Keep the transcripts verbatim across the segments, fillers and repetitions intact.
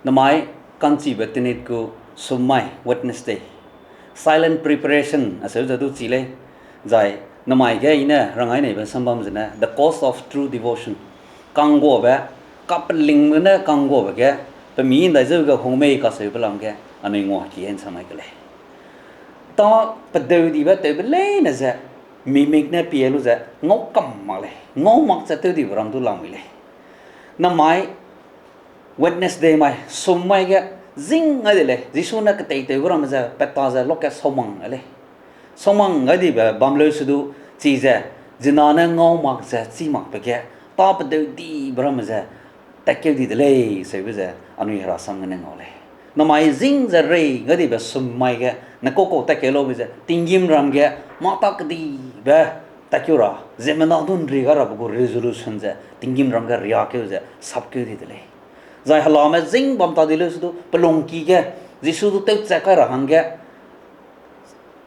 Namai ka'nchibe tenit gu summai Wednesday, silent preparation aseu ze du chi lei. Zai namai ge i ne rangai neibe sambam zene the cost of true devotion. Kangguabe, kapelingbe ne kangguabe ge, pe mi ndai zeu ge hung mei kaseube lam ge, anui nguaki e nsa mai ke lei. Ta pedeu dibe tewbe leine ze, mimik ne pie lu ze, ngau kam mak lei, ngau mak ze tew dibe ram du lamui lei. Namai Wednesday mai, summai ge, zing gai de lei, Jisu ne keteitewbe ramme ze, peta ze, lokat saumang gai lei. Saumang gai dibe bam leu se du, chize, zina ne ngau mak ze, chi makbe ge, ta pedeu dibe ramme ze, tatkeu di de lei, seube ze, anui herasam gene ngau lei. Namai zing ze rei gai dibe summai ge, ne kau kau tatkeu laube ze, tinggîm ram ge, mâ ta kedibe, tatkeu ra, ziemmena du nri ga rabe gu resolution ze, tinggîm ram ge riakeu ze, sapkeu di de lei. Zai helame zing bam ta di leu se du, pelungki ge, Jisu du tewchat kai ra hangge,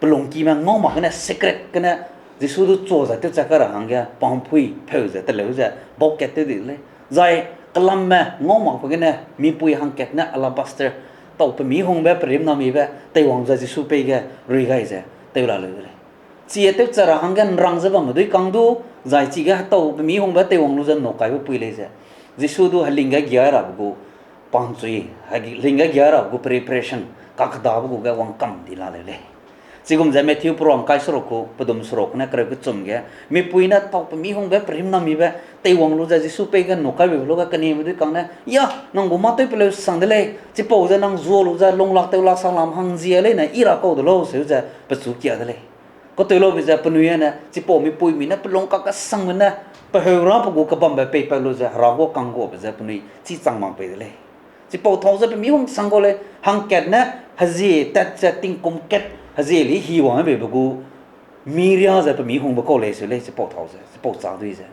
pelungkime ngau mak gene, secret gene, Jisu du chua zai tewchat kai ra hangge, pampui pheu ze, teleu ze, baukat tew di de lei. Zai kelamme ngau makbe gene, mipui hangkat ne alabaster, tau pe mi hungbe, perimnamibe, teiwang ze Jisu pei ge, rui gai ze, tew la leu de lei. Chie tewchat ra hangge nrang ze bamme dui kang du, zai chige hetau pe mi hungbe teiwang lu ze nokaibe pui lei ze. Jisu du heling ge giai rabe gu, pangchui, heling ge giai rabe gu preparation, kakedabe gu ge wangkam di la leu lei. Chigum ze Matthew peruang kai seruk gu, pedum seruk ne kereu kechum ge, mipui ne tau pe mi hungbe, perimnamibe, teiwang lu ze Jisu pei ge nokaibe lu ge kenieme dui kang ne, ya, nang gu mâ tew peleu sang de lei, chipau ze nang zua lu ze lunglak tew lak sang lam hang zia leine i ra kau de lau, seu ze pechu kia de lei. Kateu laube ze penui ane, chipau mipuimi ne pelung kakesangbe ne, pe heu ra pe gu kebambe peipat lu ze, hera gu kangguabe ze penui chî chang mak pei de lei. Chipau thau ze pe mi hung sang kau lei, hangkat ne, hezie tat ze tingkum kat, hezie li hi wang beibe gu, mi ria ze pe mi hungbe kau lei seu lei, chipau thau ze, chipau châ dui ze.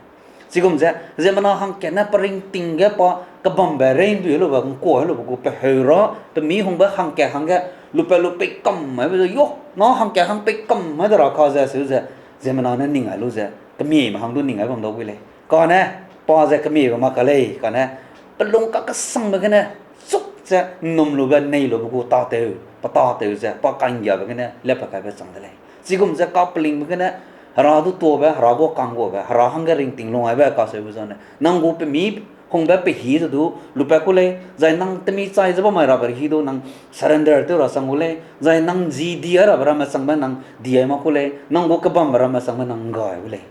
Chigum ze, ziemmena hangkat ne pe ringting ge pa kebambe reindui lube, ngkua lube gu pe heu ra, pe mi hungbe hangkat hangge, lupat lu pei kam maibe ze, yo, na hangkat hang pei kam mai de ra ka ze, seu ze, ziemmena ne ning ai lu ze, kemieme hang du ning ai bam dau wi lei. Kane, pa ze kemiebe mak ka lei, kane, pelung kakesangbe gene, chuk ze, nnum lube, nei lube gu tâtew, pe tâtew ze, pa ka'nggiabe gene, lepa kaibe chang de lei. Chigum ze kapelingbe gene, hera du tuabe, hera gu kangguabe, hera hangge ringting lung aibe kaseube zane, nang gu pe mi hungbe pe hî ze du, lupat ku lei, zai nang temi chai ze bam mai rabe hî du, nang surrender tew ra chang gu lei, zai nang ji di ai rabe ramme changbe nang di ai mak ku lei, nang gu kebambe ramme changbe nang nggai gu lei.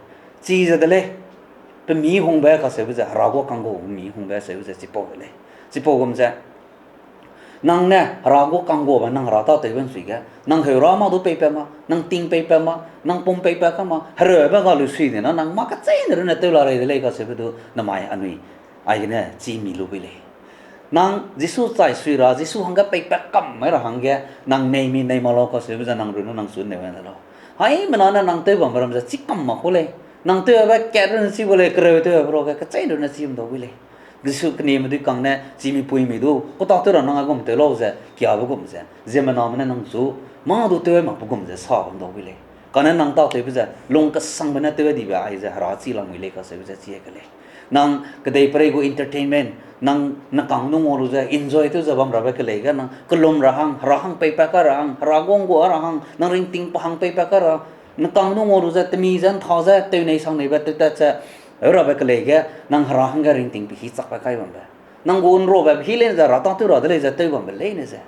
Chize de lei, pe mi hungbe kaseube ze, hera gu kangguabe mi hungbe seube ze, chipau de lei. Chipau gum ze, nang ne hera gu kangguabe nang hera tâtewbe nsui ge, nang heu ra ma du peipat ma, nang ting peipat ma, nang pum peipat ka ma, hereube ga lu sui de na, nang mâ kecheîne runne tew la rei de lei kaseube du, namai anui, aigene chî mi lu bui lei. Nang Jisu chai sui ra, Jisu hangge peipat kam mai ra hangge, nang nei mi nei ma lau kaseube ze nang runne nang chu neu de lau. Haimena ne nang tew bambe ram ze chî kam mak ku lei. Nang tewbe kat runne chî gu lei, kereu tewbe ruage, kecheîne runne chî bam dau bui lei. Jisu kenieme dui kang ne, chi mipuimi du, ku tâtew ra nang aigum tew lau ze, kiabe gum ze, ziemmename ne nang chu, mâ du tew ai makbe gum ze, sa bam dau bui lei. Kane nang tâtewbe ze, lung kesangbe ne tew ai dibe aize, hera chî lamui lei kaseube ze chi ke lei. Nang kedeiperei gu entertainment, nang nekang nu ngau lu ze, enjoy tew ze bam rabe kelei ge, nang kelum ra hang, hera hang peipat ka ra hang, hera gu nggua ra hang, nang ringting pa hang peipat ka ra, nekang nu ngau lu ze, temi ze, ntha ze, tewnei sangneibe, tewtat ze, eu rabe kelei ge, nang hera hangge ringting pe hî chakpat kai bambe. Nang gu nrobe pe hî leine ze hera tâtew ra de lei ze tew bambe leine ze.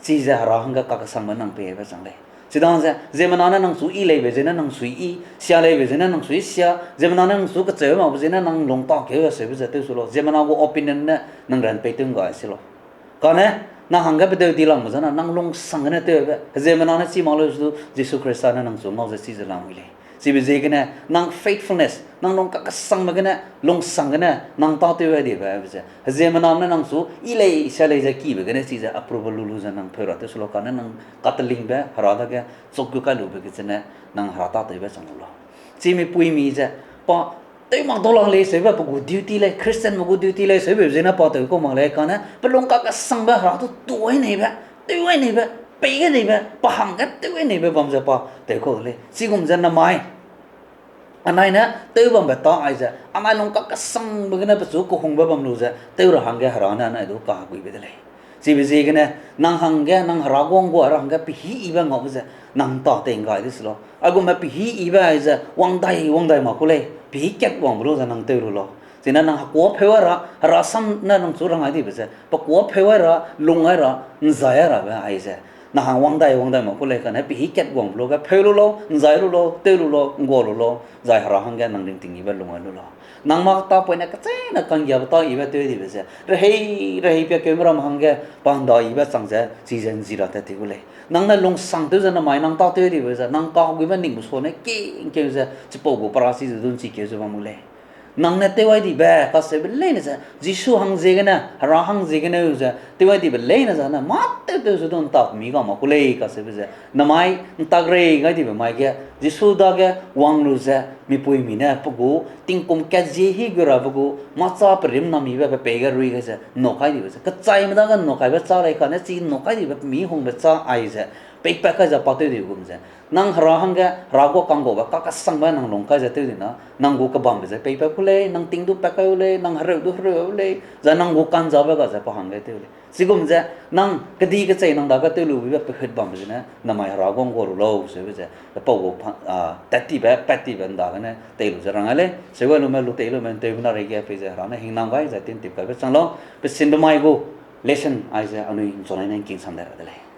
Chize hera hangge kakesangbe nang peibe chang lei. Chidang ze, ziemmena ne nang chu yi leibe zene nang sui yi, sia leibe zene nang sui sia, ziemmena ne nang chu kecheu makbe zene nang lung takeu seube ze tew su lau, ziemmena gu opinion ne nang ran pei tew ngga si lau. Kane, nang hangge pedeu dilangbe zene nang lungsang gene tewbe, ziemmena ne chî mak leu su, Jisu Khrista ne nang chu ngau ze chize lamui lei. Chibe ziegene, nang faithfulness, nang lung kakesangbe gene, lungsang gene, nang tâtew ai dibe, aibe ze. Ziemmename ne nang chu, yi lei, sia lei ze kibe gene, chize approval lu lu ze nang pheu ra tew su lau kane, nang katelingbe, hera dage, chukgu kai lube ge zene, nang hera tâtewbe chang lu lau. Chi mipuimi ze, pa, tew mak dau lang lei seube, pe gu duty lei, Christianme gu duty lei seube, zene pa tew kau mak lei, kane, pe lung kakesangbe, hera du tu ai neibe, tew ai neibe, pei gai neibe, pa hangge tew ai neibe bam ze pa, tew kau lei. Chigum ze namai. Anai ne tew bambe tâ aize, anai lung kakesangbe gene pechu kehungbe bam lu ze tew ra hangge Hera ne anai du kaheguibe de lei. Chibe ziegene, nang hangge, nang Hera guang gua ra hangge pehî yibe ngaube ze, nang tâ tei nggai de se lau. Aigumbe pehî yibe aize wang dai wang dai mak ku lei, pehî kat wangbe lu ze nang tew lu lau. Chine nang hekuâpheu ra, Hera sam ne nang chu rang ai dibe ze, pe kuâpheu ai ra, lung ai ra, ’nzai ai rabe aize, nang hang wang dai wang dai mak ku lei kane pehî kat wangbe lu ge pheu lu lau, ’nzai lu lau, tew lu lau, nggua lu lau, zai Hera hangge nang ringting yibe lung ai lu lau. Nang mâ tâpoine kecheîne kanggiabe tâ yibe tew dibe ze, rehei, rehei piakeume ram hangge pa ’nda yibe chang ze chize ’nzi ra tat ti gu lei. Nang ne lungsangtew ze namai nang tâtew dibe ze, nang kaheguibe ning gu suane kingkeu ze chipau gu parachi ze du ’nchikeu ze bam gu lei. Nang ne tew ai dibe kaseube leine ze, Jisu hang ziegene, Hera hang ziegene ze tew ai dibe leine zane, mâ tewtew ze du ’ntak mi ga mak ku lei kaseube ze, namai ’ntak rei gai dibe mai ge, Jisu dage wang lu ze, mipuimi ne pe gu tingkum kat zie hi gu rabe gu mâ châ perim namibe pe pei ge rui gai ze ’nnuk kai dibe ze, kechaime dage ’nnuk kaibe châ lei kane chi ’nnuk kai dibe pemi hungbe châ aize, peipat kai ze pa tew dibe gum ze, nang Hera hangge, Hera guâ kanggaube kakesangbe nang lung kai ze tew di na, nang gu kebambe ze peipat ku lei, nang ting du pat kai u lei, nang hereu du hereu u lei, zai nang gu ka'nzabe ga ze pa hangge tew lei. Chigum ze, nang kedi kechei nang dage tew lu buibe pehut bambe zene, namai Hera guang gua lu lau seube ze, pau gu pa, a, tat tibe, pat tibe ’ndagene tei lu ze rang ai lei, seu gai lume lu tei lume ’nteube na reige peize Hera ne hingnam gai zai tintip kaibe chang lau, pe sinbe mai gu lesson aize anui ’nchunai ne ’ngking sam dai ra de lei.